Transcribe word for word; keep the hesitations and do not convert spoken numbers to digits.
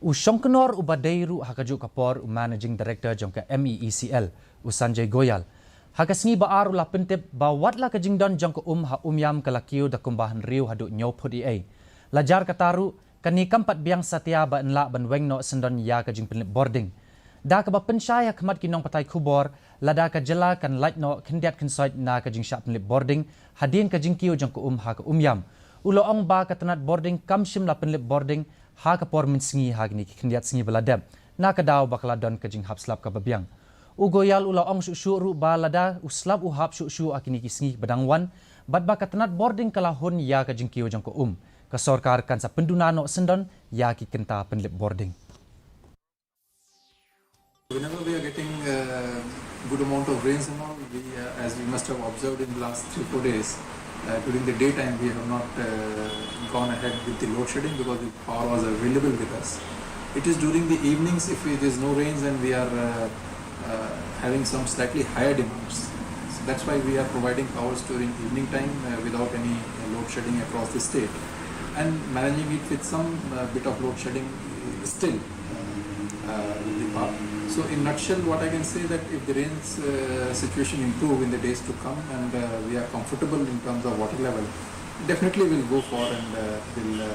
U Shongknor uba dei ruh ha kajuh ka por u Managing Director jong ka M E E C L, u Sanjay Goyal, ha ka sngi ba ar u la pyntip ba wat la ka jingdon jong ka um ha Umiam ka la kiew da kumba hynriew haduh hynñiew phut eiei. La jar kata ruh, kane kam pat biang satia ba yn lah ban weng noh syndon ïa ka jingpynlip bording. Da kaba pynshai ha khmat ki nongpathai khubor, lada ka jylla kan lait noh khyndiat khynsoit na ka jingshah pynlip bording hadien ka jingkiew jong ka um ha ka Umiam. U la ong ba ka tnat bording kam shym la pynlip bording ha ka por mynsngi ha kine ki khyndiat sngi ba la dep, na ka daw ba ka la don ka jinghap slap kaba biang. U Goyal u la ong shuh shuh ruh ba lada u slap u hap shuh shuh ha kine ki sngi ba dang wan, bad ba ka tnat bording ka la hun ïa ka jingkiew jong ka um, ka sorkar kan sa pynduna noh syndon ïa ki kynta pynlip bording. Whenever we are getting uh, good amount of rains and all, we, uh, as we must have observed in the last three four days, uh, during the daytime we have not uh, gone ahead with the load shedding because the power was available with us. It is during the evenings, if it is no rains and we are uh, uh, having some slightly higher demands. So that's why we are providing powers during evening time uh, without any uh, load shedding across the state, and managing it with some uh, bit of load shedding uh, still uh, with the power. So in nutshell, what I can say that if the rains uh, situation improve in the days to come and uh, we are comfortable in terms of water level, definitely we'll go for and uh, we'll uh,